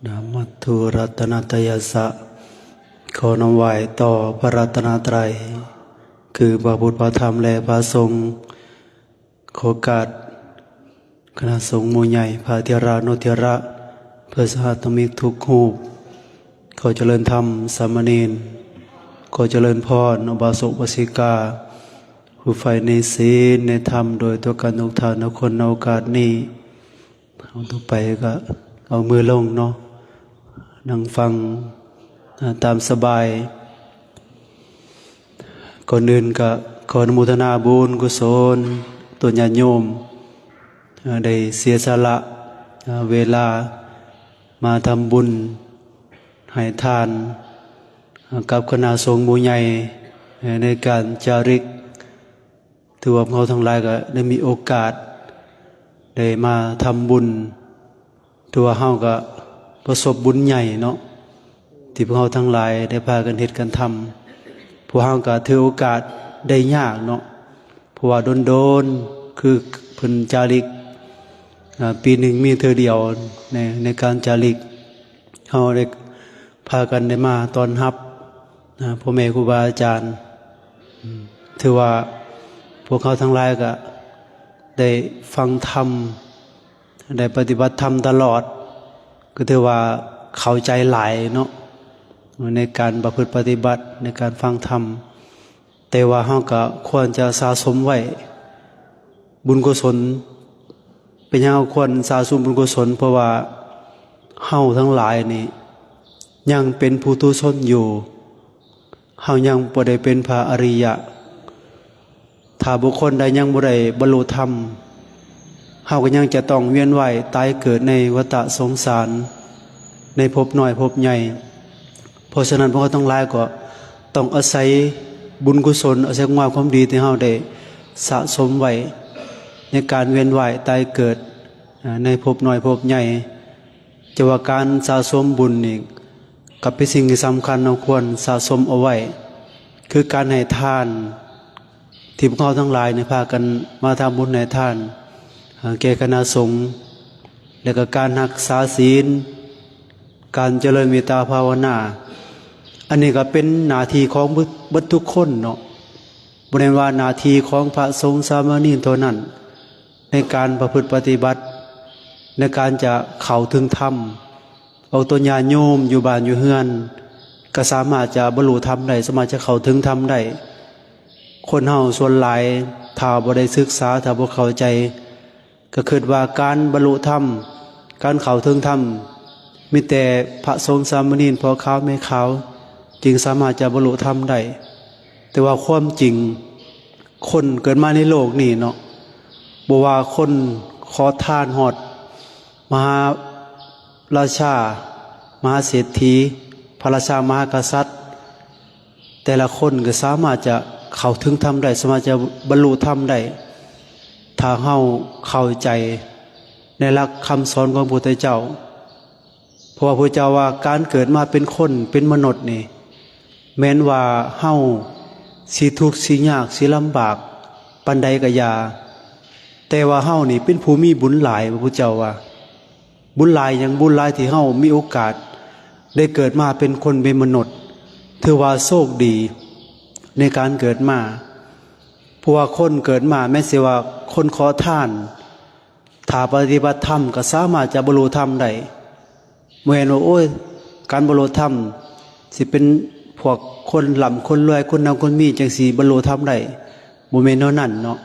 ນະມັດຖຸລັດຕະນະຕະຍັດສະ ຂໍນ້ອມໄຫວ້ຕໍ່ພະລັດຕະນະໄຕ ຄືພະພຸດ ພະທຳ ແລະພະສົງ. ຂໍໂອກາດຄະນະສົງໝູ່ໃຫຍ່ ພະເຖລະນຸເຖລະ ເພື່ອສະຫະທຳມິກທຸກຮູບ, ຂໍຈະເລີນທຳສາມະເນນ, ຂໍຈະເລີນພອນອຸບາສົກອຸບາສິກາ ຜູ້ໃຝ່ໃນສິນໃນທຳ ໂດຍທົ່ວກັນທຸກທ່ານທຸກຄົນໃນໂອກາດນີ້. ເອົາຕໍ່ໄປກໍເອົາມືລົງເນາະ, ນັ່ງຟັງ ອາ ຕາມສະບາຍ. ກ່ອນອື່ນກໍຂໍອະນຸໂມທະນາບຸນກຸສົນຕໍ່ຍາດໂຍມ ເອີ່ ໄດ້ເສຍສະຫຼະ ເອີ່ ເວລາມາທຳບຸນໃຫ້ທານ ເອີ່ ກັບຄະນະສົງໝູ່ໃຫຍ່ ເອີ່ ໃນການຈາລິກ. ຖືວ່າພວກເຮົາທັງຫຼາຍກໍໄດ້ມີໂອກາດໄດ້ມາທຳບຸນ, ຖືວ່າເຮົາກໍປະສົບບຸນໃຫຍ່ເນາະ ທີ່ພວກເຮົາທັງຫຼາຍໄດ້ພາກັນເຮັດກັນທຳ. ພວກເຮົາກໍຖືໂອກາດໄດ້ຍາກເນາະ ເພາະວ່າດົນໆ ຄືເພິ່ນຈາລິກ ອາ ປີໜຶ່ງມີເທື່ອດຽວ ໃນ ໃນການຈາລິກ ເຮົາໄດ້ພາກັນໄດ້ມາຕ້ອນຮັບ ອາ ພໍ່ແມ່ຄູບາອາຈານ. ອືມ ຖືວ່າພວກເຮົາທັງຫຼາຍກໍໄດ້ຟັງທຳ ໄດ້ປະຕິບັດທຳຕະຫຼອດ ກໍຖືວ່າເຂົ້າໃຈຫຼາຍເນາະ ໃນການປະພຶດປະຕິບັດ ໃນການຟັງທຳ. ແຕ່ວ່າເຮົາກໍຄວນຈະສະສົມໄວ້ບຸນກຸສົນ. ເປັນຫຍັງເຮົາຄວນສະສົມບຸນກຸສົນ? ເພາະວ່າເຮົາທັງຫຼາຍນີ້ຍັງເປັນປຸຖຸຊົນຢູ່, ເຮົາຍັງບໍ່ໄດ້ເປັນພະອະລິຍະ. ຖ້າບຸກຄົນໃດຍັງບໍ່ໄດ້ບັນລຸທຳ, ເຮົາກໍຍັງຈະຕ້ອງວຽນວ່າຍຕາຍເກີດໃນວັດຕະສົງສານ ໃນພົບນ້ອຍພົບໃຫຍ່. ເພາະສະນັ້ນ ພວກເຮົາທັງຫຼາຍກໍຕ້ອງອາໄສບຸນກຸສົນ, ອາໄສຄຸນງາມຄວາມດີທີ່ເຮົາໄດ້ສະສົມໄວ້ ໃນການວຽນວ່າຍຕາຍເກີດ ເອີ່ ໃນພົບນ້ອຍພົບໃຫຍ່. ແຕ່ວ່າການສະສົມບຸນນີ້ກໍເປັນສິ່ງທີ່ສຳຄັນ, ເຮົາຄວນສະສົມເອົາໄວ້ ຄືການໃຫ້ທານ ທີ່ພວກເຮົາທັງຫຼາຍນີ້ພາກັນມາທຳບຸນໃຫ້ທານ ເອີ່ ແກ່ຄະນະສົງ ແລະກໍການຮັກສາສິນ, ການຈະເລີນເມດຕາພາວະນາ. ອັນນີ້ກໍເປັນໜ້າທີ່ຂອງເບິດ ເບິດທຸກຄົນເນາະ, ບໍ່ແມ່ນວ່າໜ້າທີ່ຂອງພະສົງສາມະເນນເທົ່ານັ້ນ ໃນການປະພຶດປະຕິບັດ ໃນການຈະເຂົ້າເຖິງທຳ. ອອກຕົນຍາດໂຍມຢູ່ບ້ານຢູ່ເຮືອນ ກໍສາມາດຈະບັນລຸທຳໄດ້, ສາມາດຈະເຂົ້າເຖິງທຳໄດ້. ຄົນເຮົາສ່ວນຫຼາຍ ຖ້າບໍ່ໄດ້ສຶກສາ, ຖ້າບໍ່ເຂົ້າໃຈ, ກໍຄິດວ່າການບັນລຸທຳ, ການເຂົ້າເຖິງທຳ ມີແຕ່ພະສົງສາມະເນນ ພໍ່ຂາວແມ່ຂາວ ຈຶ່ງສາມາດຈະບັນລຸທຳໄດ້. ແຕ່ວ່າຄວາມຈິງ ຄົນເກີດມາໃນໂລກນີ້ເນາະ, ບໍ່ວ່າຄົນຂໍທານຮອດມະຫາລາຊາ, ມະຫາເສດຖີ, ພະລາຊາ, ມະຫາກະສັດ, ແຕ່ລະຄົນກໍສາມາດຈະເຂົ້າເຖິງທຳໄດ້, ສາມາດຈະບັນລຸທຳໄດ້ ຖ້າເຮົາເຂົ້າໃຈໃນຫຼັກຄຳສອນຂອງພະພຸດທະເຈົ້າ. ເພາະວ່າພະເຈົ້າວ່າ ການເກີດມາເປັນຄົນ ເປັນມະນຸດນີ້ ແມ່ນວ່າເຮົາຊິທຸກຊິຍາກຊິລຳບາກປານໃດກໍຢ່າ, ແຕ່ວ່າເຮົານີ້ເປັນຜູ້ມີບຸນຫຼາຍ, ພະພຸດທະເຈົ້າວ່າ ບຸນຫຼາຍຫຍັງ? ບຸນຫຼາຍທີ່ເຮົາມີໂອກາດໄດ້ເກີດມາເປັນຄົນເປັນມະນຸດ, ຖືວ່າໂຊກດີໃນການເກີດມາ. ເພາະວ່າຄົນເກີດມາແມ່ນຊິວ່າຄົນຂໍທານ, ຖ້າປະຕິບັດທຳກໍສາມາດຈະບັນລຸທຳໄດ້. ບໍ່ແມ່ນວ່າ ໂອ້ຍ ການບັນລຸທຳຊິເປັນພວກຄົນລ່ຳຄົນລວຍ ຄົນຮັ່ງຄົນມີ ຈັ່ງຊິບັນລຸທຳໄດ້, ບໍ່ແມ່ນແນວນັ້ນເນາະ.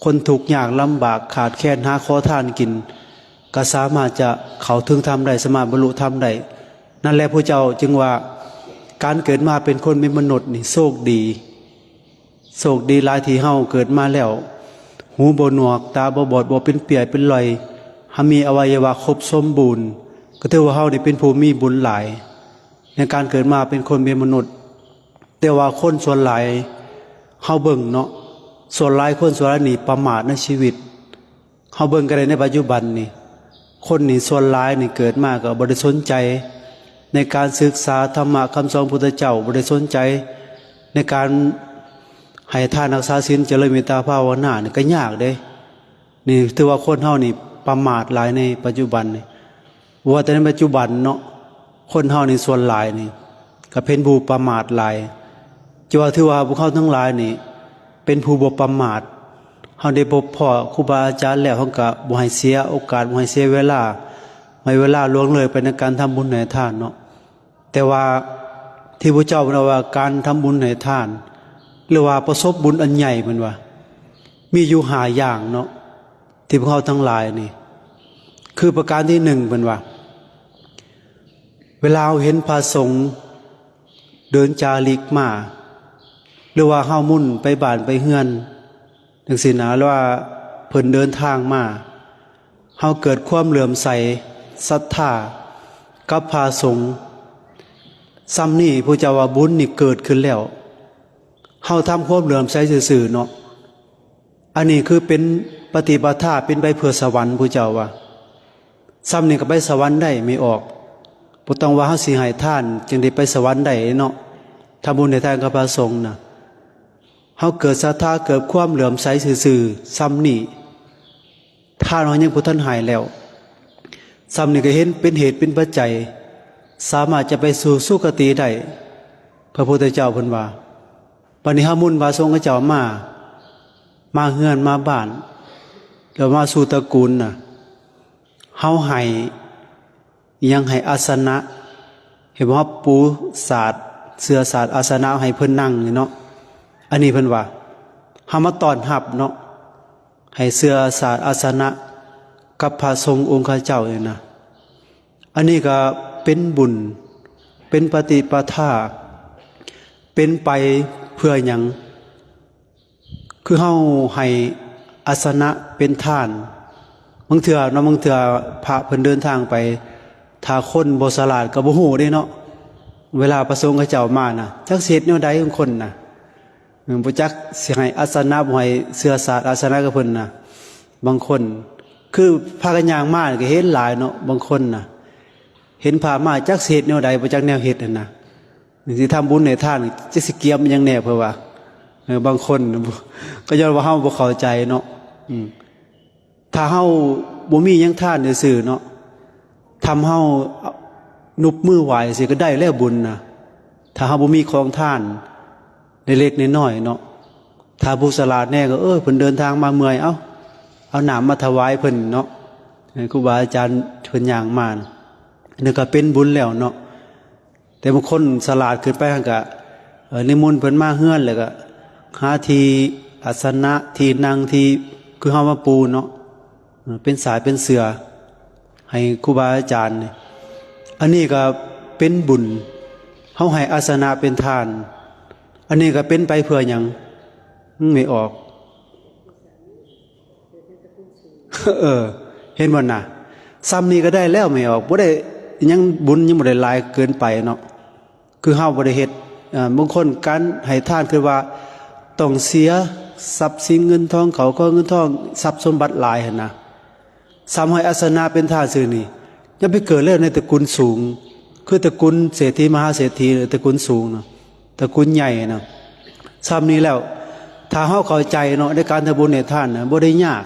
ຄົນທຸກຍາກລຳບາກຂາດແຄນ ຫາຂໍທານກິນ ກໍສາມາດຈະເຂົ້າເຖິງທຳໄດ້, ສາມາດບັນລຸທຳໄດ້. ນັ້ນແຫຼະ ພະເຈົ້າຈຶ່ງວ່າ ການເກີດມາເປັນຄົນເປັນມະນຸດນີ້ໂຊກດີ. ໂຊກດີຫຼາຍທີ່ເຮົາເກີດມາແລ້ວ ຫູບໍ່ໜວກ, ຕາບໍ່ບອດ, ບໍ່ເປັນເປ້ຍເປັນຫຼອຍ, ເຮົາມີອະໄວຍະວະຄົບສົມບູນ, ກໍຖືວ່າເຮົານີ້ເປັນຜູ້ມີບຸນຫຼາຍ ໃນການເກີດມາເປັນຄົນເປັນມະນຸດ. ແຕ່ວ່າຄົນສ່ວນຫຼາຍ ເຮົາເບິ່ງເນາະ, ສ່ວນຫຼາຍ ຄົນສ່ວນຫຼາຍນີ້ປະໝາດໃນຊີວິດ. ເຮົາເບິ່ງກໍໄດ້ໃນປັດຈຸບັນນີ້, ຄົນນີ້ສ່ວນຫຼາຍນີ້ເກີດມາກໍບໍ່ໄດ້ສົນໃຈໃນການສຶກສາທຳມະຄຳສອນຂອງພະພຸດທະເຈົ້າ, ບໍ່ໄດ້ສົນໃຈໃນການໃຫ້ທານ, ຮັກສາສິນ, ຈະເລີນເມດຕາພາວະນານີ້ກໍຍາກເດ້. ນີ້ຖືວ່າຄົນເຮົານີ້ປະໝາດຫຼາຍໃນປັດຈຸບັນນີ້. ວ່າແຕ່ໃນປັດຈຸບັນເນາະ ຄົນເຮົານີ້ສ່ວນຫຼາຍນີ້ກໍເປັນຜູ້ປະໝາດຫຼາຍ. ຈະວ່າຖືວ່າພວກເຮົາທັງຫຼາຍນີ້ເປັນຜູ້ບໍ່ປະໝາດ. ເຮົາໄດ້ພົບພໍ້ຄູບາອາຈານແລ້ວ ເຮົາກໍບໍ່ໃຫ້ເສຍໂອກາດ ບໍ່ໃຫ້ເສຍເວລາ ໃຫ້ເວລາລ່ວງເລີຍໄປໃນການທຳບຸນໃຫ້ທານເນາະ. ແຕ່ວ່າທີ່ພະເຈົ້າເພິ່ນເວົ້າວ່າການທຳບຸນໃຫ້ທານ ຫຼືວ່າປະສົບບຸນອັນໃຫຍ່ ເພິ່ນວ່າມີຢູ່ຫ້າຢ່າງເນາະ ທີ່ພວກເຮົາທັງຫຼາຍນີ້ ຄືປະການທີໜຶ່ງ ເພິ່ນວ່າ ເວລາເຮົາເຫັນພະສົງເດີນຈາລິກມາ ຫຼືວ່າເຮົາໝຸນໄປບ້ານໄປເຮືອນ ຈັ່ງຊີ້ນະ ຫຼືວ່າເພິ່ນເດີນທາງມາ ເຮົາເກີດຄວາມເຫຼື້ອມໃສສັດທາກັບພະສົງ ຊ່ຳນີ້ພະເຈົ້າວ່າບຸນນີ້ເກີດຂຶ້ນແລ້ວ. ເຮົາທຳຄວາມເຫຼື້ອມໃສຊື່ໆເນາະ. ອັນນີ້ຄືເປັນປະຕິປະທາ ເປັນໄປເພື່ອສະຫວັນ ພະເຈົ້າວ່າ. ຊ່ຳນີ້ກໍໄປສະຫວັນໄດ້ ແມ່ອອກ. ບໍ່ຕ້ອງວ່າເຮົາຊິໃຫ້ທານຈຶ່ງໄດ້ໄປສະຫວັນໄດ້ເນາະ. ທຳບຸນໃຫ້ທານກັບພະສົງນະ ເຮົາເກີດສັດທາ ເກີດຄວາມເຫຼື້ອມໃສຊື່ໆ ຊ່ຳນີ້ ທານເຮົາຍັງບໍ່ທັນໃຫ້ແລ້ວ ຊ່ຳນີ້ກໍເຫັນເປັນເຫດເປັນປັດໄຈ ສາມາດຈະໄປສູ່ສຸຄະຕິໄດ້. ພະພຸດທະເຈົ້າເພິ່ນວ່າ ບັດນີ້ເຮົາໝຸນພະສົງເຂົາເຈົ້າມາ ມາເຮືອນມາບ້ານ ແລ້ວມາສູ່ຕະກຸນນະ ເຮົາໃຫ້ອີ່ຫຍັງ ໃຫ້ອາສະນະ ເຫັນບໍ່ ເຮົາປູສາດ ເສື່ອສາດອາສະນະໃຫ້ເພິ່ນນັ່ງນີ້ເນາະ. ອັນນີ້ເພິ່ນວ່າ ເຮົາມາຕ້ອນຮັບເນາະ ໃຫ້ເສື່ອສາດອາສະນະກັບພະສົງອົງຄະເຈົ້ານີ້ນະ. ອັນນີ້ກໍເປັນບຸນ ເປັນປະຕິປະທາ ເປັນໄປເພື່ອຫຍັງ? ຄືເຮົາໃຫ້ອາສະນະເປັນທານ ບາງເທື່ອເນາະ ບາງເທື່ອພະເພິ່ນເດີນທາງໄປ ຖ້າຄົນບໍ່ສະຫຼາດກໍບໍ່ຮູ້ເດ້ເນາະ. ເວລາພະສົງເຂົາເຈົ້າມານະ ຈັກຊິເຮັດແນວໃດ ບາງຄົນນະ ເອີ ບໍ່ຈັກຊິໃຫ້ອາສະນະ ບໍ່ໃຫ້ເສື່ອສາດອາສະນະກັບເພິ່ນນະ. ບາງຄົນຄືພາກັນຍ່າງມາກໍເຫັນຫຼາຍເນາະ ບາງຄົນນະ ເຫັນພະມາຈັກຊິເຮັດແນວໃດ ບໍ່ຈັກແນວເຮັດຫັ້ນນະ. ຊິທຳບຸນໃຫ້ທານ ຈັກຊິກຽມອີ່ຫຍັງແດ່ ເພິ່ນວ່າ. ເອີ ບາງຄົນ ກໍຍ້ອນວ່າເຮົາບໍ່ເຂົ້າໃຈເນາະ. ອືມ ຖ້າເຮົາບໍ່ມີຫຍັງທານຊື່ໆເນາະ ທຳເຮົານຸບມືໄຫວ້ຊິກໍໄດ້ແລ້ວບຸນນະ ຖ້າເຮົາບໍ່ມີຂອງທານເລັກໆນ້ອຍໆເນາະ. ຖ້າຜູ້ສະຫຼາດແດ່ກໍ ເອີ ເພິ່ນເດີນທາງມາເມື່ອຍ ເອົາ ເອົານ້ຳມາຖວາຍເພິ່ນເນາະ ໃຫ້ຄູບາອາຈານເພິ່ນຍ່າງມານະ ອັນນັ້ນກໍເປັນບຸນແລ້ວເນາະ. ແຕ່ບາງຄົນສະຫຼາດເກີນໄປ ຫັ້ນກະ ເອີ ນິມົນເພິ່ນມາເຮືອນ ແລ້ວກະຫາທີ່ອາສະນະ ທີ່ນັ່ງ ທີ່ ຄືເຮົາມາປູເນາະ ເປັນສາຍເປັນເສື່ອໃຫ້ຄູບາອາຈານນີ້. ອັນນີ້ກະເປັນບຸນ ເຮົາໃຫ້ອາສະນະເປັນທານ. ອັນນີ້ກະເປັນໄປເພື່ອຫຍັງ? ອືມ ແມ່ອອກ ເອີ ເຫັນບໍ່ນະ? ຊ່ຳນີ້ກໍໄດ້ແລ້ວ ແມ່ອອກ ບໍ່ໄດ້ຫຍັງ ບຸນຍັງບໍ່ໄດ້ຫຼາຍເກີນໄປເນາະ. ຄືເຮົາບໍ່ໄດ້ເຮັດ ເອີ ບາງຄົນການໃຫ້ທານຄືວ່າຕ້ອງເສຍຊັບສິນເງິນທອງ ເຂົ້າຂອງເງິນທອງ ຊັບສົມບັດຫຼາຍຫັ້ນນະ. ຊ່ຳໃຫ້ອາສະນະເປັນທານຊື່ນີ້ ຢ່າໄປເກີດເລີຍໃນຕະກຸນສູງ ຄືຕະກຸນເສດຖີມະຫາເສດຖີ ຕະກຸນສູງນະ ຕະກຸນໃຫຍ່ນະ. ຊ່ຳນີ້ແລ້ວ ຖ້າເຮົາເຂົ້າໃຈເນາະ ໃນການທຳບຸນໃຫ້ທານນະ ບໍ່ໄດ້ຍາກ.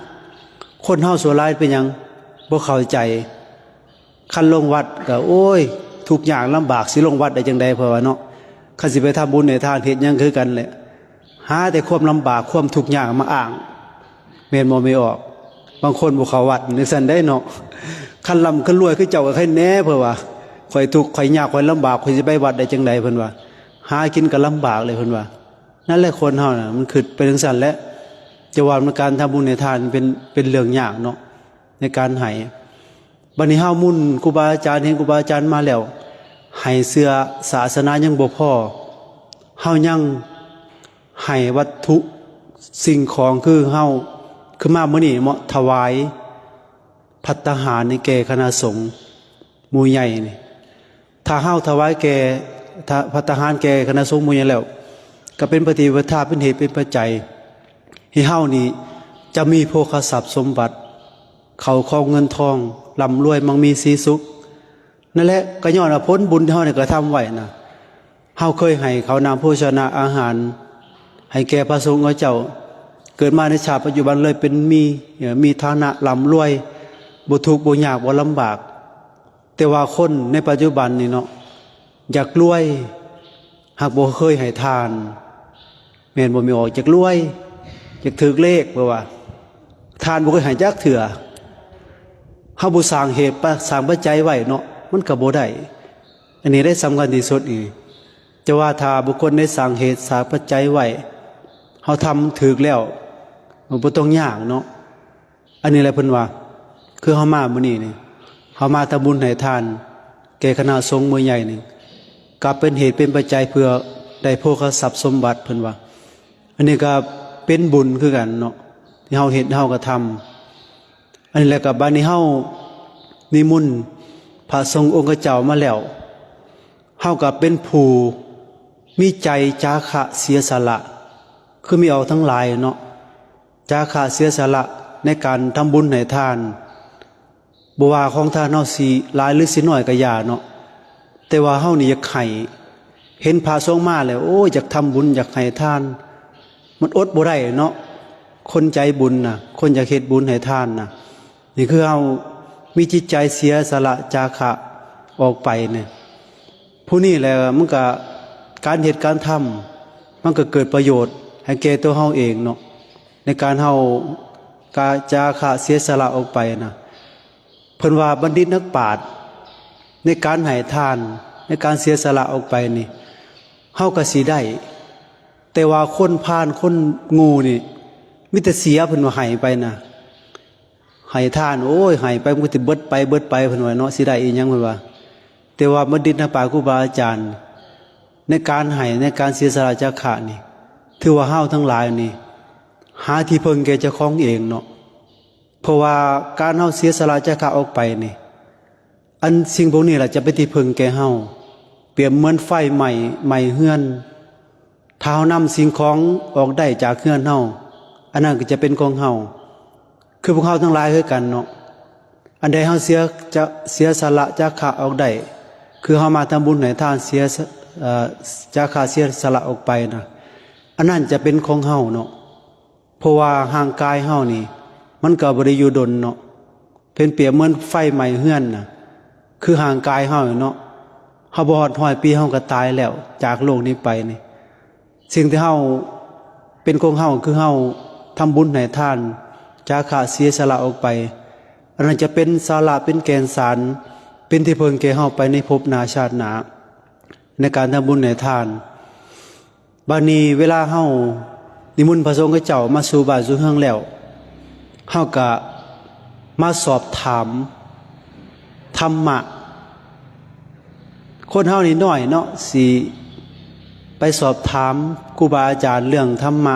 ຄົນເຮົາສ່ວນຫຼາຍເປັນຫຍັງ? ບໍ່ເຂົ້າໃຈ. ຄັນລົງວັດກໍ ໂອ້ຍ ທຸກຍາກລຳບາກ ຊິລົງວັດໄດ້ຈັ່ງໃດ ເພິ່ນວ່າເນາະ. ຄັນຊິໄປທຳບຸນໃຫ້ທານ ເຮັດຫຍັງຄືກັນແຫຼະ ຫາແຕ່ຄວາມລຳບາກ ຄວາມທຸກຍາກມາອ້າງ ແມ່ນບໍ່ ແມ່ອອກ? ບາງຄົນບໍ່ເຂົ້າວັດຈັ່ງຊັ້ນໄດ໋ເນາະ. ຄັນລ່ຳຄັນລວຍຄືເຈົ້າກໍໃຄແດ່ ເພິ່ນວ່າ ຂ້ອຍທຸກ ຂ້ອຍຍາກ ຂ້ອຍລຳບາກ ຂ້ອຍຊິໄປວັດໄດ້ຈັ່ງໃດ ເພິ່ນວ່າ. ຫາກິນກໍລຳບາກເລີຍ ເພິ່ນວ່າ. ນັ້ນແຫຼະ ຄົນເຮົານະ ມັນຄິດໄປຈັ່ງຊັ້ນແຫຼະ. ຈະວ່າໃນການທຳບຸນໃຫ້ທານ ເປັນ ເປັນເລື່ອງຍາກເນາະ ໃນການໃຫ້. ບັດນີ້ເຮົາໝຸນຄູບາອາຈານ ເຫັນຄູບາອາຈານມາແລ້ວ ໃຫ້ເສື່ອສາສະໜາຍັງບໍ່ພໍ ເຮົາຍັງໃຫ້ວັດຖຸສິ່ງຂອງ ຄືເຮົາ ຄືມາມື້ນີ້ເນາະ ຖວາຍພັດຕາຫານໃຫ້ແກ່ຄະນະສົງໝູ່ໃຫຍ່ນີ້. ຖ້າເຮົາຖວາຍແກ່ ທະ ພັດຕາຫານແກ່ຄະນະສົງໝູ່ໃຫຍ່ແລ້ວ ກໍເປັນປະຕິປະທາ ເປັນເຫດເປັນປັດໄຈ ໃຫ້ເຮົານີ້ຈະມີໂພຄະຊັບສົມບັດ ເຂົ້າຂອງເງິນທອງ ລ່ຳລວຍ ມັ່ງມີສີສຸກ. ນັ້ນແຫຼະ ກໍຍ້ອນວ່າຜົນບຸນທີ່ເຮົາໄດ້ກະທຳໄວ້ນະ ເຮົາເຄີຍໃຫ້ເຂົ້ານ້ຳໂພຊະນະອາຫານ ໃຫ້ແກ່ພະສົງເຂົາເຈົ້າ ເກີດມາໃນຊາດປັດຈຸບັນເລີຍເປັນມີ ເອີ ມີຖານະລ່ຳລວຍ ບໍ່ທຸກບໍ່ຍາກບໍ່ລຳບາກ. ແຕ່ວ່າຄົນໃນປັດຈຸບັນນີ້ເນາະ ຢາກລວຍ ຫາກບໍ່ເຄີຍໃຫ້ທານ ແມ່ນບໍ່ແມ່ອອກ? ຢາກລວຍ ຢາກຖືກເລກ ເພາະວ່າທານບໍ່ເຄີຍໃຫ້ຈັກເທື່ອ. ເຮົາບໍ່ສ້າງເຫດ ປະ ສ້າງປັດໄຈໄວ້ເນາະ ມັນກໍບໍ່ໄດ້. ອັນນີ້ແຫຼະສຳຄັນທີ່ສຸດນີ້. ແຕ່ວ່າຖ້າບຸກຄົນໄດ້ສ້າງເຫດສ້າງປັດໄຈໄວ້ ເຮົາທຳຖືກແລ້ວ ມັນບໍ່ຕ້ອງຍາກເນາະ. ອັນນີ້ແຫຼະເພິ່ນວ່າ ຄືເຮົາມາມື້ນີ້ນີ້ ເຮົາມາທຳບຸນໃຫ້ທານແກ່ຄະນະສົງເມືອໃຫຍ່ນີ້ ກໍເປັນເຫດເປັນປັດໄຈເພື່ອໄດ້ໂພຄະຊັບສົມບັດ ເພິ່ນວ່າ. ອັນນີ້ກໍເປັນບຸນຄືກັນເນາະ ທີ່ເຮົາເຮັດ ເຮົາກໍທຳ. ອັນນີ້ແຫຼະ ກໍບາດນີ້ເຮົານິມົນພະສົງອົງຄະເຈົ້າມາແລ້ວ ເຮົາກໍເປັນຜູ້ມີໃຈຈາຄະເສຍສະຫຼະ ຄືແມ່ອອກທັງຫຼາຍເນາະ ຈາຄະເສຍສະຫຼະໃນການທຳບຸນໃຫ້ທານ. ບໍ່ວ່າຂອງທານເຮົາຊິຫຼາຍຫຼືຊິນ້ອຍກໍຢ່າເນາະ ແຕ່ວ່າເຮົານີ້ຢາກໃຫ້ ເຫັນພະສົງມາແລ້ວ ໂອ້ຍ ຢາກທຳບຸນ ຢາກໃຫ້ທານ ມັນອົດບໍ່ໄດ້ເນາະ. ຄົນໃຈບຸນນະ ຄົນຢາກເຮັດບຸນໃຫ້ທານນະ ນີ້ຄືເຮົາມີຈິດໃຈເສຍສະຫຼະຈາຄະອອກໄປນີ້ ຜູ້ນີ້ແຫຼະ ມັນກະ ການເຮັດການທຳ ມັນກະເກີດປະໂຫຍດໃຫ້ແກ່ຕົວເຮົາເອງເນາະ ໃນການເຮົາກະຈາຄະເສຍສະຫຼະອອກໄປນະ. ເພິ່ນວ່າບັນດິດນັກປາດ ໃນການໃຫ້ທານ ໃນການເສຍສະຫຼະອອກໄປນີ້ ເຮົາກະຊິໄດ້ ແຕ່ວ່າຄົນພານ ຄົນໂງ່ນີ້ ມີແຕ່ເສຍ ເພິ່ນວ່າໃຫ້ໄປນະ ໃຫ້ທານ ໂອ້ຍ ໃຫ້ໄປມັນກໍຊິເບິດໄປ ເບິດໄປ ເພິ່ນວ່າເນາະ ຊິໄດ້ອີ່ຫຍັງ ເພິ່ນວ່າ. ແຕ່ວ່າບັນດິດນັກປາດ ຄູບາອາຈານ ໃນການໃຫ້ ໃນການເສຍສະຫຼະຈາຄະນີ້ ຖືວ່າເຮົາທັງຫຼາຍນີ້ ຫາທີ່ເພິ່ງແກ່ເຈົ້າຂອງເອງເນາະ. ເພາະວ່າການເຮົາເສຍສະຫຼະຈາຄະອອກໄປນີ້ ອັນສິ່ງພວກນີ້ລະຈະເປັນທີ່ເພິ່ງແກ່ເຮົາ ປຽບເໝືອນໄຟໄໝ້ ໄໝ້ເຮືອນ. ຖ້າເຮົານຳສິ່ງຂອງອອກໄດ້ຈາກເຮືອນເຮົາ ອັນນັ້ນກໍຈະເປັນຂອງເຮົາ. ຄືພວກເຮົາທັງຫຼາຍຄືກັນເນາະ ອັນໃດເຮົາເສຍ ຈະເສຍສະຫຼະຈາຄະອອກໄດ້ ຄືເຮົາມາທຳບຸນໃຫ້ທານ ເສຍສະ ເອີ ຈາຄະເສຍສະຫຼະອອກໄປນະ ອັນນັ້ນຈະເປັນຂອງເຮົາເນາະ. ເພາະວ່າຮ່າງກາຍເຮົານີ້ ມັນກໍບໍ່ໄດ້ຢູ່ດົນເນາະ ເປັນປຽບເໝືອນໄຟໄໝ້ເຮືອນນະ ຄືຮ່າງກາຍເຮົານີ້ເນາະ ເຮົາບໍ່ຮອດຮ້ອຍປີ ເຮົາກໍຕາຍແລ້ວ ຈາກໂລກນີ້ໄປນີ້. ສິ່ງທີ່ເຮົາເປັນຂອງເຮົາ ຄືເຮົາທຳບຸນໃຫ້ທານ ຈາຄະເສຍສະຫຼະອອກໄປ ອັນນັ້ນຈະເປັນສາລະ ເປັນແກ່ນສານ ເປັນທີ່ເພິ່ງແກ່ເຮົາໄປໃນພົບໜ້າຊາດໜ້າ ໃນການທຳບຸນໃຫ້ທານ. ບາດນີ້ເວລາເຮົານິມົນພະສົງເຂົາເຈົ້າມາສູ່ບ້ານສູ່ເຮືອນແລ້ວ ເຮົາກະມາສອບຖາມທຳມະ. ຄົນເຮົານີ້ໜ້ອຍເນາະ ຊິໄປສອບຖາມຄູບາອາຈານເລື່ອງທຳມະ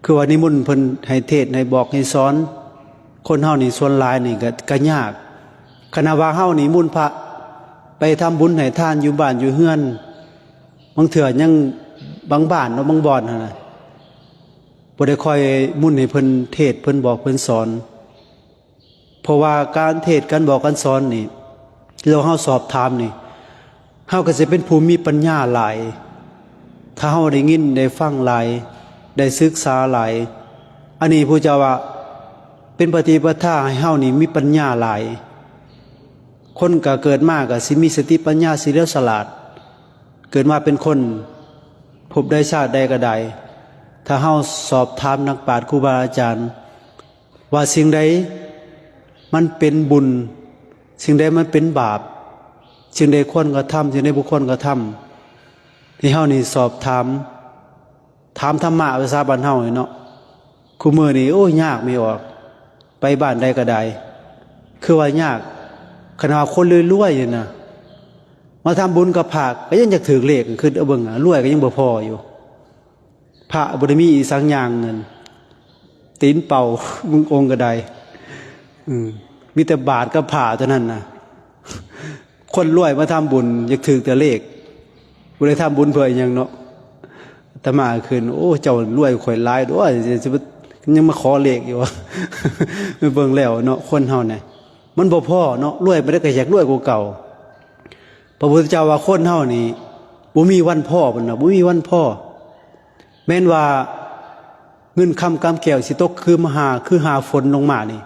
ຄືວ່ານິມົນເພິ່ນໃຫ້ເທດໃຫ້ບອກໃຫ້ສອນ ຄົນເຮົານີ້ສ່ວນຫຼາຍນີ້ກະ ກະຍາກ. ຂະໜາດວ່າເຮົານິມົນພະໄປທຳບຸນໃຫ້ທານຢູ່ບ້ານຢູ່ເຮືອນ ບາງເທື່ອຍັງ ບາງບ້ານເນາະ ບາງບ່ອນຫັ້ນນະ ບໍ່ໄດ້ຄ່ອຍນິມົນໃຫ້ເພິ່ນເທດ ເພິ່ນບອກ ເພິ່ນສອນ. ເພາະວ່າການເທດ ການບອກ ການສອນນີ້ ແລ້ວເຮົາສອບຖາມນີ້ ເຮົາກໍຊິເປັນຜູ້ມີປັນຍາຫຼາຍ ຖ້າເຮົາໄດ້ຍິນໄດ້ຟັງຫຼາຍ ໄດ້ສຶກສາຫຼາຍ. ອັນນີ້ພະເຈົ້າວ່າເປັນປະຕິປະທາໃຫ້ເຮົານີ້ມີປັນຍາຫຼາຍ. ຄົນກໍເກີດມາກໍຊິມີສະຕິປັນຍາ ຊິຫຼຽວສະຫຼາດ ເກີດມາເປັນຄົນ ພົບໃດຊາດໃດກໍໄດ້ ຖ້າເຮົາສອບຖາມນັກປາດຄູບາອາຈານ ວ່າສິ່ງໃດມັນເປັນບຸນ ສິ່ງໃດມັນເປັນບາບ ສິ່ງໃດຄວນກະທຳ ສິ່ງໃດບໍ່ຄວນກະທຳ ໃຫ້ເຮົານີ້ສອບຖາມ ຖາມທຳມະ ພາສາບ້ານເຮົານີ້ເນາະ. ຄູ່ມື້ນີ້ ໂອ້ຍ ຍາກແມ່ອອກ ໄປບ້ານໃດກໍໄດ້ ຄືວ່າຍາກ. ຂະໜາດວ່າຄົນລວຍໆນີ້ນະ ມາທຳບຸນກັບພະ ກໍຍັງຢາກຖືກເລກ ຄິດເອົາເບິ່ງ ລວຍກໍຍັງບໍ່ພໍຢູ່. ພະບໍ່ໄດ້ມີອີ່ສັງຢ່າງນັ້ນ ຕີນເປົ່າ ບາງອົງກໍໄດ້ ອືມ ມີແຕ່ບາດກັບຜ້າເທົ່ານັ້ນນະ. ຄົນລວຍມາທຳບຸນ ຢາກຖືກແຕ່ເລກ ບໍ່ໄດ້ທຳບຸນເພື່ອອີ່ຫຍັງເນາະ. ອາດຕະມາຂຶ້ນ ໂອ້ ເຈົ້າລວຍກວ່າຂ້ອຍຫຼາຍ ໂອ້ຍ ຍັງມາຂໍເລກຢູ່ ໄປເບິ່ງແລ້ວເນາະ ຄົນເຮົານະ ມັນບໍ່ພໍເນາະ ລວຍປານໃດກໍຢາກລວຍກວ່າເກົ່າ. ພະພຸດທະເຈົ້າວ່າຄົນເຮົານີ້ບໍ່ມີວັນພໍ ເພິ່ນວ່າບໍ່ມີວັນພໍ. ແມ່ນວ່າເງິນຄຳກຳແກ້ວຊິຕົກຄືມະຫາ ຄືຫາຝົນລົງມານີ້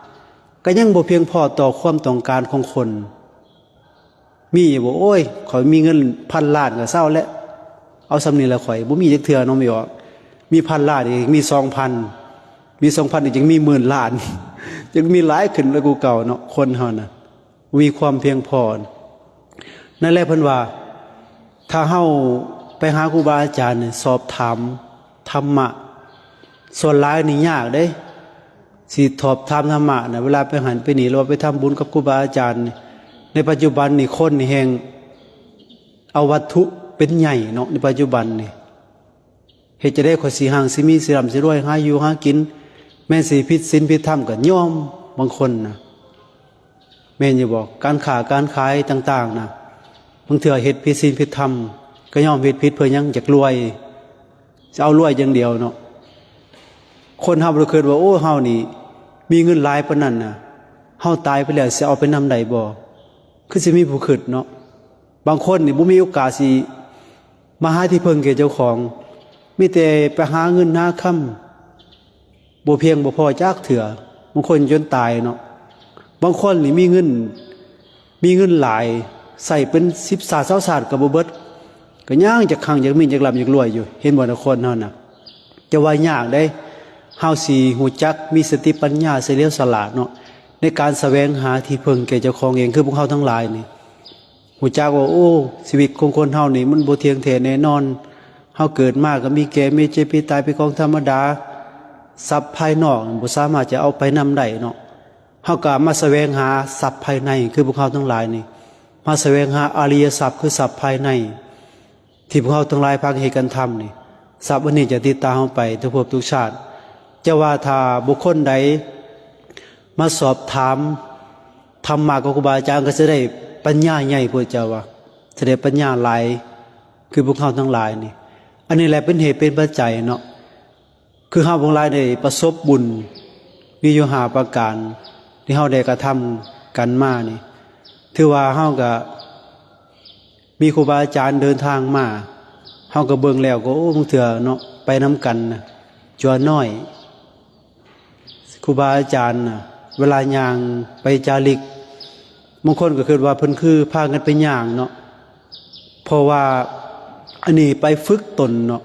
ກໍຍັງບໍ່ພຽງພໍຕໍ່ຄວາມຕ້ອງການຂອງຄົນ. ມີຢູ່ບໍ່? ໂອ້ຍ ຂ້ອຍມີເງິນພັນລ້ານກໍເຊົາແລ້ວ, ເອົາສ່ຳນີ້ລະ ຂ້ອຍບໍ່ມີຈັກເທື່ອເນາະ ມີບໍ່? ມີພັນລ້ານອີກ ມີສອງພັນ, ມີສອງພັນອີກ ຈັ່ງມີໝື່ນລ້ານ, ຈັ່ງມີຫຼາຍຂຶ້ນໄປກວ່າເກົ່າເນາະ. ຄົນເຮົານະ ມີຄວາມພຽງພໍ. ນັ້ນແຫຼະເພິ່ນວ່າ ຖ້າເຮົາໄປຫາຄູບາອາຈານນີ້ ສອບຖາມທຳມະ ສ່ວນຫຼາຍນີ້ຍາກເດ້ ຊິສອບຖາມທຳມະນະ. ເວລາໄປຫັ້ນໄປນີ້ ຫຼືວ່າໄປທຳບຸນກັບຄູບາອາຈານນີ້ ໃນປັດຈຸບັນນີ້ ຄົນນີ້ແຮ່ງເອົາວັດຖຸເປັນໃຫຍ່ເນາະ ໃນປັດຈຸບັນນີ້. ເຮັດຈັ່ງໃດຂ້ອຍຊິຮັ່ງ ຊິມີ ຊິລ່ຳ ຊິລວຍ ຫາຢູ່ຫາກິນ, ແມ່ນຊິຜິດສິນຜິດທຳກໍຍອມ. ບາງຄົນນະ ແມ່ນຢູ່ບໍ່? ການຄ້າການຂາຍຕ່າງໆນະ ບາງເທື່ອເຮັດຜິດສິນຜິດທຳ ກໍຍອມເຮັດຜິດ. ເພື່ອຫຍັງ? ຢາກລວຍ, ຈະເອົາລວຍຢ່າງດຽວເນາະ. ຄົນເຮົາບໍ່ໄດ້ຄິດວ່າ ໂອ້ ເຮົານີ້ມີເງິນຫຼາຍປານນັ້ນນະ ເຮົາຕາຍໄປແລ້ວຊິເອົາໄປນຳໄດ້ບໍ່? ຄືຊິມີຜູ້ຄິດເນາະ. ບາງຄົນນີ້ບໍ່ມີໂອກາດຊິມາຫາທີ່ເພິ່ງແກ່ເຈົ້າຂອງ, ມີແຕ່ໄປຫາເງິນຫາຄຳ ບໍ່ພຽງບໍ່ພໍຈັກເທື່ອ. ບາງຄົນຈົນຕາຍເນາະ. ບາງຄົນນີ້ມີເງິນ, ມີເງິນຫຼາຍ ໃຊ້ເປັນສິບຊາດຊາວຊາດກໍບໍ່ເບິດ, ກໍຍັງຈະຄັງ ຢາກມີ ຢາກລ່ຳ ຢາກລວຍຢູ່. ເຫັນບໍ່ນະ ຄົນເຮົານະ? ແຕ່ວ່າຍາກເດ້ ເຮົາຊິຮູ້ຈັກມີສະຕິປັນຍາ ສະຫຼຽວສະຫຼາດເນາະ ໃນການສະແຫວງຫາທີ່ເພິ່ງແກ່ເຈົ້າຂອງເອງ. ຄືພວກເຮົາທັງຫຼາຍນີ້ ຮູ້ຈັກວ່າ ໂອ້ ຊີວິດຂອງຄົນເຮົານີ້ມັນບໍ່ທ່ຽງແທ້ແນ່ນອນ. ເຮົາເກີດມາກໍມີແກ່ ມີເຈັບ ມີຕາຍ ເປັນຂອງທຳມະດາ. ຊັບພາຍນອກບໍ່ສາມາດຈະເອົາໄປນຳໄດ້ເນາະ. ເຮົາກໍມາສະແຫວງຫາຊັບພາຍໃນ ຄືພວກເຮົາທັງຫຼາຍນີ້ ມາສະແຫວງຫາອະລິຍະຊັບ ຄືຊັບພາຍໃນ ທີ່ພວກເຮົາທັງຫຼາຍພາກັນເຮັດກັນທຳນີ້. ຊັບອັນນີ້ຈະຕິດຕາມເຮົາໄປທຸກພົບທຸກຊາດ. ຈະວ່າຖ້າບຸກຄົນໃດມາສອບຖາມທຳມະກັບຄູບາອາຈານ ກໍຈະໄດ້ປັນຍາໃຫຍ່ ພວກເຈົ້າວ່າ ຈະໄດ້ປັນຍາຫຼາຍ ຄືພວກເຮົາທັງຫຼາຍນີ້. ອັນນີ້ແຫຼະເປັນເຫດເປັນປັດໄຈເນາະ. ຄືເຮົາທັງຫຼາຍໄດ້ປະສົບບຸນ ມີຢູ່ຫ້າປະການ ທີ່ເຮົາໄດ້ກະທຳກັນມານີ້ ຖືວ່າເຮົາກະມີຄູບາອາຈານເດີນທາງມາ. ເຮົາກະເບິ່ງແລ້ວກໍ ໂອ້ ບາງເທື່ອເນາະ ໄປນຳກັນນະ ຈົວນ້ອຍ ຄູບາອາຈານນະ ເວລາຍ່າງໄປຈາລິກ ບາງຄົນກໍຄິດວ່າເພິ່ນຄືພາກັນໄປຍ່າງເນາະ. ເພາະວ່າອັນນີ້ໄປຝຶກຕົນເນາະ.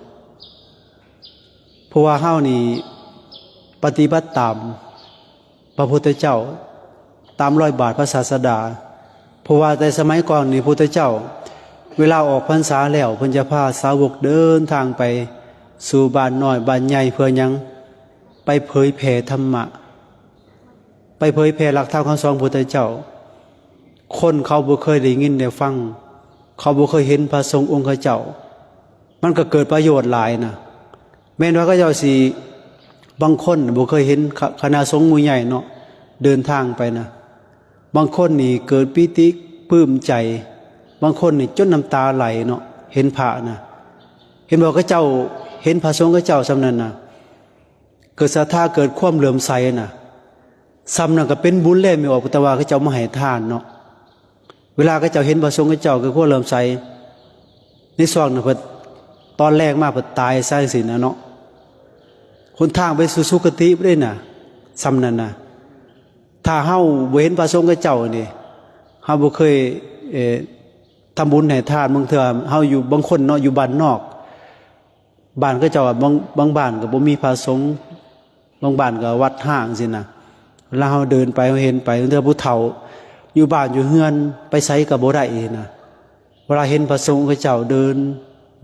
ເພາະວ່າເຮົານີ້ປະຕິບັດຕາມພະພຸດທະເຈົ້າ ຕາມລອຍບາດພະສາສະດາ. ເພາະວ່າແຕ່ສະໄໝກ່ອນນີ້ ພຸດທະເຈົ້າເວລາອອກພັນສາແລ້ວ ເພິ່ນຈະພາສາວົກເດີນທາງໄປສູ່ບ້ານນ້ອຍບ້ານໃຫຍ່. ເພື່ອຫຍັງ? ໄປເຜີຍແຜ່ທຳມະ, ໄປເຜີຍແຜ່ຫຼັກທຳຄຳສອນຂອງພຸດທະເຈົ້າ. ຄົນເຂົາບໍ່ເຄີຍໄດ້ຍິນໄດ້ຟັງ, ເຂົາບໍ່ເຄີຍເຫັນພະສົງອົງຄະເຈົ້າ, ມັນກໍເກີດປະໂຫຍດຫຼາຍນະ. ແມ່ນວ່າເຂົາເຈົ້າຊິ, ບາງຄົນບໍ່ເຄີຍເຫັນຄະ, ຄະນະສົງໝູ່ໃຫຍ່ເນາະ, ເດີນທາງໄປນະ, ບາງຄົນນີ້ເກີດປີຕິປຶ້ມໃຈ, ບາງຄົນນີ້ຈົນນ້ຳຕາໄຫຼເນາະ, ເຫັນພະນະ. ເຫັນບໍ່, ເຂົາເຈົ້າເຫັນພະສົງເຂົາເຈົ້າສ່ຳນັ້ນນະ, ເກີດສັດທາ, ເກີດຄວາມເຫຼື້ອມໃສນະ, ສ່ຳນັ້ນກໍເປັນບຸນແລ້ວແມ່ນບໍ່? ແຕ່ວ່າເຂົາເຈົ້າມາໃຫ້ທານເນາະ. ເວລາເຂົາເຈົ້າເຫັນພະສົງເຂົາເຈົ້າເກີດຄວາມເຫຼື້ອມໃສ, ໃນຊ່ວງນັ້ນເພິ່ນ, ຕອນແລງມາເພິ່ນຕາຍຊະຈັ່ງຊີ້ນະເນາະ. ຫົນທາງໄປສູ່ສຸຄະຕິບໍ່ໄດ້ນະ, ສ່ຳນັ້ນນະ. ຖ້າເຮົາບໍ່ເຫັນພະສົງເຂົາເຈົ້ານີ້, ເຮົາບໍ່ເຄີຍ, ເອີ, ທຳບຸນໃຫ້ທານ, ບາງເທື່ອເຮົາຢູ່, ບາງຄົນເນາະ, ຢູ່ບ້ານນອກ, ບ້ານເຂົາເຈົ້າ ບາງ, ບາງບ້ານກໍບໍ່ມີພະສົງ, ບາງບ້ານກໍວັດຮ້າງຊີ້ນະ. ເວລາເຮົາເດີນໄປ, ເຮົາເຫັນໄປ, ບາງເທື່ອຜູ້ເຖົ້າຢູ່ບ້ານຢູ່ເຮືອນ, ໄປໃສກໍບໍ່ໄດ້ນະ. ເວລາເຫັນພະສົງເຂົາເຈົ້າເດີນ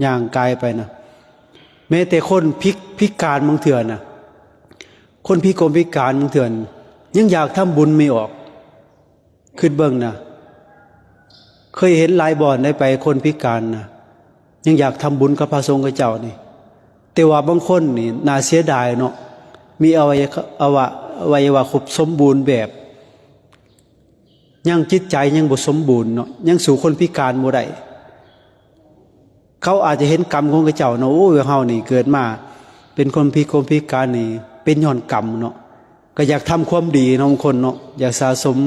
ຍ່າງກາຍໄປນະ, ແມ້ແຕ່ຄົນພິ, ພິການບາງເທື່ອນະ, ຄົນພິກົງພິການບາງເທື່ອນ ຍັງຢາກທຳບຸນແມ່ນບໍ່? ຄິດເບິ່ງນະ, ເຄີຍເຫັນຫຼາຍບ່ອນໄດ້ໄປ, ຄົນພິການນະ ຍັງຢາກທຳບຸນກັບພະສົງເຂົາເຈົ້ານີ້. ແຕ່ວ່າບາງຄົນນີ້ໜ້າເສຍດາຍເນາະ, ມີອະໄວ, ອະວະ, ອະໄວຍະວະຄົບສົມບູນແບບ, ຍັງຈິດໃຈຍັງບໍ່ສົມບູນເນາະ, ຍັງສູ້ຄົນພິການບໍ່ໄດ້. ເຂົາອາດຈະເຫັນກຳຂອງເຂົາເຈົ້າເນາະ, ໂອ້ຍ ເຮົານີ້ເກີດມາເປັນຄົນພິ, ຄົນພິການນີ້ເປັນຍ້ອນກຳເນາະ. ກໍຢາກທຳຄວາມດີເນາະ, ບາງຄົນເນາະ ຢາກສະສົມ,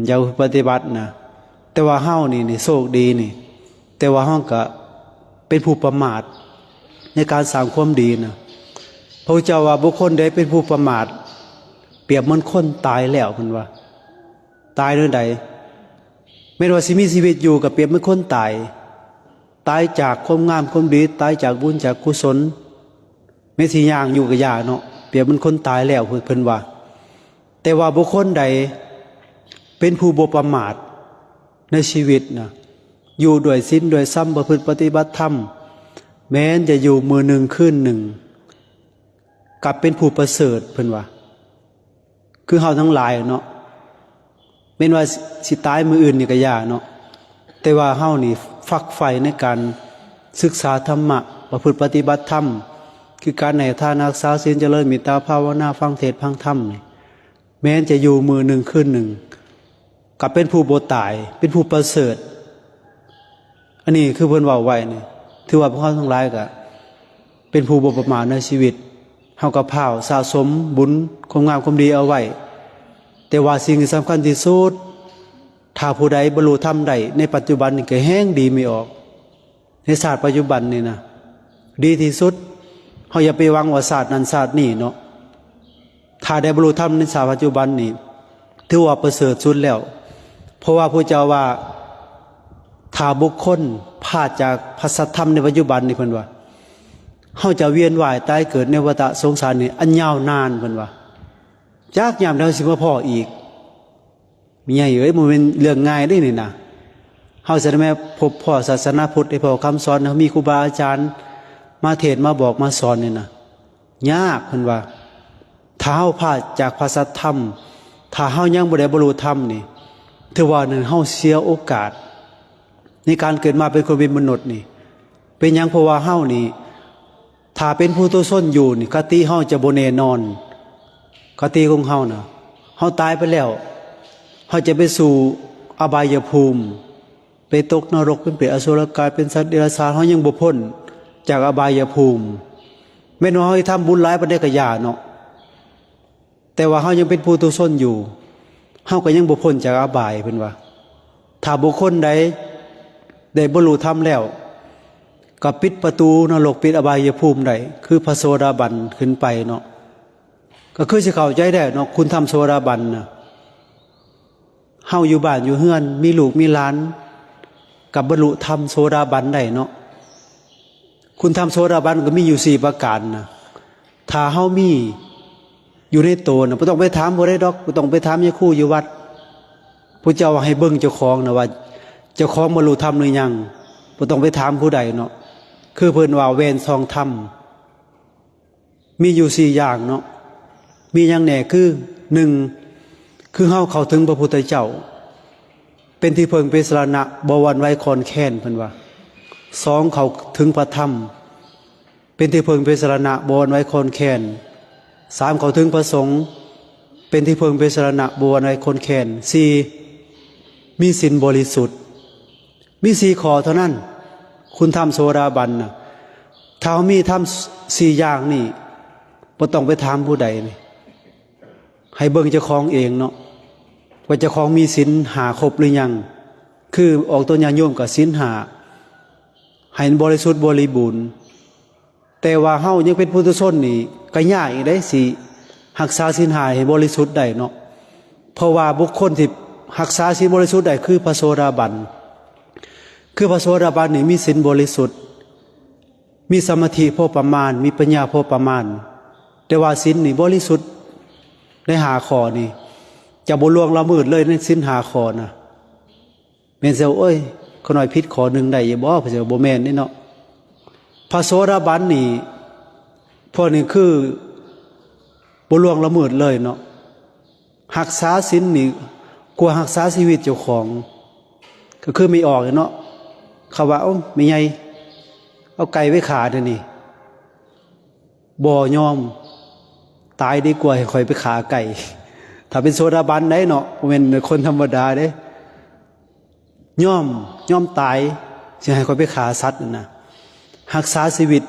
ຢາກປະຕິບັດນະ. ແຕ່ວ່າເຮົານີ້, ນີ້ໂຊກດີນີ້, ແຕ່ວ່າເຮົາກໍເປັນຜູ້ປະໝາດໃນການສ້າງຄວາມດີນະ. ພະພຸດທະເຈົ້າວ່າ ບຸກຄົນໃດເປັນຜູ້ປະໝາດ, ເປັ ປຽບເໝືອນຄົນຕາຍແລ້ວເພິ່ນວ່າ. ຕາຍແນວໃດ? ແມ່ນວ່າຊິມີຊີວິດຢູ່ກໍປຽບເໝືອນຄົນຕາຍ, ຕາຍຈາກຄວາມງາມຄວາມດີ, ຕາຍຈາກບຸນຈາກກຸສົນ, ແມ່ນຊິຍ່າງຢູ່ກໍຢ່າເນາະ, ປຽບເໝືອນຄົນຕາຍແລ້ວ ເພິ່ນ ເພິ່ນວ່າ. ແຕ່ວ່າບຸກຄົນໃດເປັນຜູ້ບໍ່ປະໝາດໃນຊີວິດນະ, ຢູ່ດ້ວຍສິນດ້ວຍທຳ, ປະພຶດປະຕິບັດທຳ, ແມ່ນຈະຢູ່ມື້ໜຶ່ງຄືນໜຶ່ງ ກັບເປັນຜູ້ປະເສີດ ເພິ່ນວ່າ. ຄືເຮົາທັງຫຼາຍເນາະ, ແມ່ນວ່າຊິຕາຍມື້ອື່ນນີ້ກໍຢ່າເນາະ, ແຕ່ວ່າເຮົານີ້ຝັກໃຝ່ໃນການສຶກສາທຳມະ, ປະພຶດປະຕິບັດທຳ, ຄືການໃຫ້ທານ, ຮັກສາສິນ, ຈະເລີນເມດຕາພາວະນາ, ຟັງເທດຟັງທຳນີ້, ແມ່ນຈະຢູ່ມື້ໜຶ່ງຄືນໜຶ່ງ ກໍເປັນຜູ້ບໍ່ຕາຍ, ເປັນຜູ້ປະເສີດ. ອັນນີ້ຄືເພິ່ນເວົ້າໄວ້ນີ້, ຖືວ່າພວກເຮົາທັງຫຼາຍກໍເປັນຜູ້ບໍ່ປະໝາດໃນຊີວິດ. ເຮົາກໍພ້າວສະສົມບຸນຄວາມງາມຄວາມດີເອົາໄວ້, ແຕ່ວ່າສິ່ງທີ່ສຳຄັນທີ່ສຸດ, ຖ້າຜູ້ໃດບັນລຸທຳໄດ້ໃນປັດຈຸບັນນີ້ ກໍແຮ່ງດີໄມ່ອອກ. ໃນຊາດປັດຈຸບັນນີ້ນະ ດີທີ່ສຸດ. ເຮົາຢ່າໄປຫວັງວ່າຊາດນັ້ນຊາດນີ້ເນາະ. ຖ້າໄດ້ບັນລຸທຳໃນຊາດປັດຈຸບັນນີ້ ຖືວ່າປະເສີດສຸດແລ້ວ. ເພາະວ່າພະເຈົ້າວ່າ ຖ້າບຸກຄົນພາດຈາກພະສັດທຳໃນປັດຈຸບັນນີ້ ເພິ່ນວ່າ ເຮົາຈະວຽນວ່າຍຕາຍເກີດໃນວັດຕະສົງສານນີ້ອັນຍາວນານ ເພິ່ນວ່າ. ຈັກຍາມໃດເຮົາຊິມາພໍ້ອີກ. ແມ່ໃຫຍ່ເອີຍ, ບໍ່ແມ່ນເລື່ອງງ່າຍເດ້ນີ້ນະ. ເຮົາຊິໄດ້ມາພົບພໍ້ສາສະໜາພຸດ, ໄດ້ພໍ້ຄຳສອນ, ມີຄູບາອາຈານມາເທດມາບອກມາສອນນີ້ນະ, ຍາກ ເພິ່ນວ່າ. ຖ້າເຮົາພາດຈາກພະສັດທຳ, ຖ້າເຮົາຍັງບໍ່ໄດ້ບັນລຸທຳນີ້, ຖືວ່ານັ້ນເຮົາເສຍໂອກາດໃນການເກີດມາເປັນຄົນເປັນມະນຸດນີ້. ເປັນຫຍັງ? ເພາະວ່າເຮົານີ້ ຖ້າເປັນປຸຖຸຊົນຢູ່ນີ້, ຄະຕິເຮົາຈະບໍ່ແນ່ນອນ. ຄະຕິຂອງເຮົານະ, ເຮົາຕາຍໄປແລ້ວ, ເຮົາຈະໄປສູ່ອະບາຍຍະພູມ, ໄປຕົກນະລົກ, ເປັນເປດອະສຸລະກາຍ, ເປັນສັດເດຍລະສານ, ເຮົາຍັງບໍ່ພົ້ນຈາກອະບາຍຍະພູມ. ແມ່ນວ່າເຮົາເຮັດທຳບຸນຫຼາຍປານໃດກໍຢ່າເນາະ. ແຕ່ວ່າເຮົາຍັງເປັນປຸຖຸຊົນຢູ່, ເຮົາກໍຍັງບໍ່ພົ້ນຈາກອະບາຍ, ເພິ່ນວ່າ. ຖ້າບຸກຄົນໃດໄດ້ບັນລຸທຳແລ້ວ, ກໍປິດປະຕູນະລົກ, ປິດອະບາຍຍະພູມໄດ້, ຄືພະໂສດາບັນຂຶ້ນໄປເນາະ. ກໍຄືຊິເຂົ້າໃຈໄດ້ເນາະ, ຄຸນທຳໂສດາບັນນະ. ເຮົາຢູ່ບ້ານຢູ່ເຮືອນ, ມີລູກມີຫຼານ, ກໍບັນລຸທຳໂສດາບັນໄດ້ເນາະ. ຄຸນທຳໂສດາບັນກໍມີຢູ່ສີ່ປະການນະ. ຖ້າເຮົາມີຢູ່ໃນໂຕນະ, ບໍ່ຕ້ອງໄປຖາມຜູ້ໃດດອກ, ບໍ່ຕ້ອງໄປຖາມຍາຄູຢູ່ວັດ. ພະເຈົ້າວ່າໃຫ້ເບິ່ງເຈົ້າຂອງນະ, ວ່າເຈົ້າຂອງບັນລຸທຳຫຼືຍັງ. ບໍ່ຕ້ອງໄປຖາມຜູ້ໃດເນາະ. ຄືເພິ່ນວ່າແວ່ນສ່ອງທຳ ມີຢູ່ສີ່ຢ່າງເນາະ. ມີຫຍັງແດ່? ຄື ໜຶ່ງ ຄືເຮົາເຂົ້າເຖິງພະພຸດທະເຈົ້າ ເປັນທີ່ເພິ່ງເປັນສະລະນະ ບໍ່ຫວັ່ນໄຫວຄອນແຄນ, ເພິ່ນວ່າ. ສອງ ເຂົ້າເຖິງພະທຳ ເປັນທີ່ເພິ່ງເປັນສະລະນະ ບໍ່ຫວັ່ນໄຫວຄອນແຄນ. ສາມ ເຂົ້າເຖິງພະສົງ ເປັນທີ່ເພິ່ງເປັນສະລະນະ ບໍ່ຫວັ່ນໄຫວຄອນແຄນ. ສີ່ ມີສິນບໍລິສຸດ. ມີສີ່ຂໍ້ເທົ່ານັ້ນ ຄຸນທຳໂສດາບັນນະ. ຖ້າເຮົາມີທຳສີ່ຢ່າງນີ້ ບໍ່ຕ້ອງໄປຖາມຜູ້ໃດນີ້, ໃຫ້ເບິ່ງເຈົ້າຂອງເອງເນາະ ວ່າເຈົ້າຂອງມີສິນຫ້າຄົບຫຼືຍັງ. ຄືອອກຕົນຍາດໂຍມກໍສິນຫ້າ ໃຫ້ມັນບໍລິສຸດບໍລິບູນ. ແຕ່ວ່າເຮົາຍັງເປັນປຸຖຸຊົນນີ້ ກໍຍາກອີກເດ້ ຊິຮັກສາສິນຫ້າໃຫ້ບໍລິສຸດໄດ້ເນາະ. ເພາະວ່າບຸກຄົນທີ່ຮັກສາສິນບໍລິສຸດໄດ້ຄືພະໂສດາບັນ. ຄືພະໂສດາບັນນີ້ມີສິນບໍລິສຸດ, ມີສະມາທິພໍປະມານ, ມີປັນຍາພໍປະມານ, ແຕ່ວ່າສິນນີ້ບໍລິສຸດໃນຫ້າຂໍ້ນີ້ ຈະບໍ່ລ່ວງລະເມີດເລີຍໃນສິນຫ້າຂໍ້ນະ. ແມ່ນຊິວ່າ ໂອ້ຍ ຂ້ານ້ອຍຜິດຂໍ້ໜຶ່ງໄດ້ຢູ່ບໍ່? ເພິ່ນຊິວ່າ ບໍ່ແມ່ນເດ້ເນາະ. ພະໂສດາບັນນີ້ ພວກນີ້ຄືບໍ່ລ່ວງລະເມີດເລີຍເນາະ. ຮັກສາສິນນີ້ກວ່າຮັກສາຊີວິດເຈົ້າຂອງ. ກໍຄືແມ່ອອກເນາະ, ເຂົາວ່າ ເອົ້າ ແມ່ໃຫຍ່ ເອົາໄກ່ໄປຂ້າແດ່ນີ້. ບໍ່ຍອມ, ຕາຍດີກວ່າໃຫ້ຂ້ອຍໄປຂ້າໄກ່. ຖ້າເປັນໂສດາບັນໄດ໋ເນາະ, ບໍ່ແມ່ນຄົນທຳມະດາເດ້. ຍອມ, ຍອມຕາຍ ຊິໃຫ້ຂ້ອຍໄປຂ້າສັດຫັ້ນນະ. ຮັກສາຊີວິດ,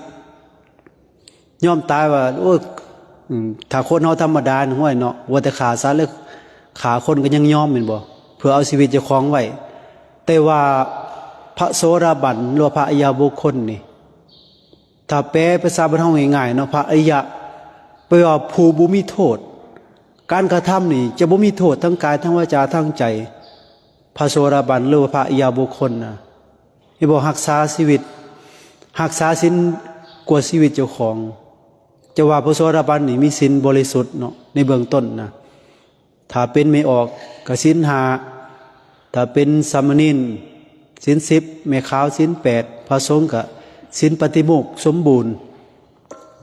ຍອມຕາຍວ່າ ໂອ້ຍ ອືມ ຖ້າຄົນເຮົາທຳມະດາ ຫ້ວຍເນາະ, ວ່າແຕ່ຂ້າສັດ ຫຼືຂ້າຄົນກໍຍັງຍອມແມ່ນບໍ່? ເພື່ອເອົາຊີວິດເຈົ້າຂອງໄວ້. ແຕ່ວ່າພະໂສດາບັນ ຫຼືວ່າພະອະລິຍະບຸກຄົນນີ້ ຖ້າແປພາສາບ້ານເຮົາງ່າຍໆເນາະ, ພະອະລິຍະ ແປວ່າຜູ້ບໍ່ມີໂທດ, ການກະທຳນີ້ຈະບໍ່ມີໂທດທັງກາຍ ທັງວາຈາ ທັງໃຈ. ພະໂສດາບັນ ຫຼືວ່າພະອະລິຍະບຸກຄົນນະ ເຫັນບໍ່? ຮັກສາຊີວິດ ຮັກສາສິນກວ່າຊີວິດເຈົ້າຂອງ. ຈະວ່າພະໂສດາບັນນີ້ມີສິນບໍລິສຸດເນາະ ໃນເບື້ອງຕົ້ນນະ. ຖ້າເປັນແມ່ອອກກະສິນຫ້າ, ຖ້າເປັນສາມະເນນສິນສິບ, ແມ່ຂາວສິນແປດ, ພະສົງກະສິນປາຕິໂມກສົມບູນ,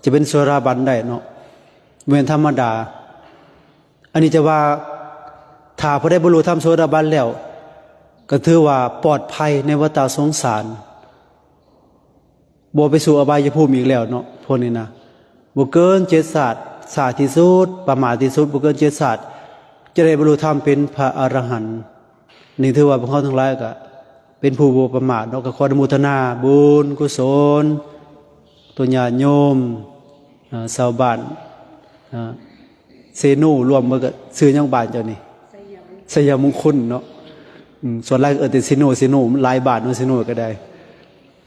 ຈະເປັນໂສດາບັນໄດ້ເນາະ ບໍ່ແມ່ນທຳມະດາ. ອັນນີ້ຈະວ່າ ຖ້າຜູ້ໃດບັນລຸທຳໂສດາບັນແລ້ວ ກໍຖືວ່າປອດໄພໃນວັດຕະສົງສານ ບໍ່ໄປສູ່ອະບາຍະພູມອີກແລ້ວເນາະ. ພວກນີ້ນະ ບໍ່ເກີນເຈັດຊາດ, ຊ້າທີ່ສຸດ ປະໝາດທີ່ສຸດ ບໍ່ເກີນເຈັດຊາດ ຈະໄດ້ບັນລຸທຳເປັນພະອະລະຫັນ. ນີ້ຖືວ່າພວກເຮົາທັງຫຼາຍກໍເປັນຜູ້ບໍ່ປະໝາດເນາະ. ກໍຂໍອະນຸໂມທະນາບຸນກຸສົນຕໍ່ຍາດໂຍມ, ອາ, ຊາວບ້ານ, ອາ, ເຊໂນ ລວມເບິດ. ກໍຊື່ຫຍັງບ້ານເຈົ້ານີ້? ໄຊຍະມຸງຄຸນເນາະ. ອືມ ສ່ວນຫຼາຍເອີ້ນແຕ່ເຊໂນ, ເຊໂນ ມັນຫຼາຍບ້ານເນາະ ເຊໂນກໍໄດ້.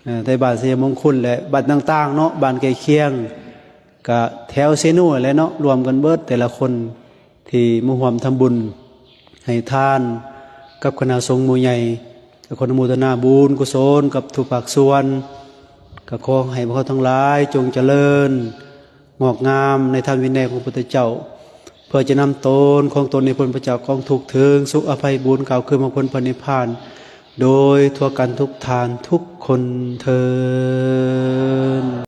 ເອີ ໄທບ້ານໄຊຍະມຸງຄຸນ ແລະ ບ້ານຕ່າງໆເນາະ ບ້ານໃກ້ຄຽງ ກະແຖວເຊໂນແຫຼະເນາະ ລວມກັນເບິດ ແຕ່ລະຄົນທີ່ມາຮ່ວມທຳບຸນໃຫ້ທານກັບຄະນະສົງໝູ່ໃຫຍ່. ກະຂໍອະນຸໂມທະນາບຸນກຸສົນກັບທຸກພາກສ່ວນ. ກະຂໍໃຫ້ພວກເຮົາທັງຫຼາຍຈົ່ງຈະເລີນ ງອກງາມໃນທຳວິໄນຂອງພະພຸດທະເຈົ້າ ເພື່ອຈະນຳຕົນຂອງຕົນໃຫ້ພົ້ນໄປຈາກກອງທຸກ ເຖິງສຸກອະໄພບູນ ກ່າວຄືມາພົ້ນພະນິບພານ ໂດຍທົ່ວກັນທຸກທ່ານທຸກຄົນເທີນ.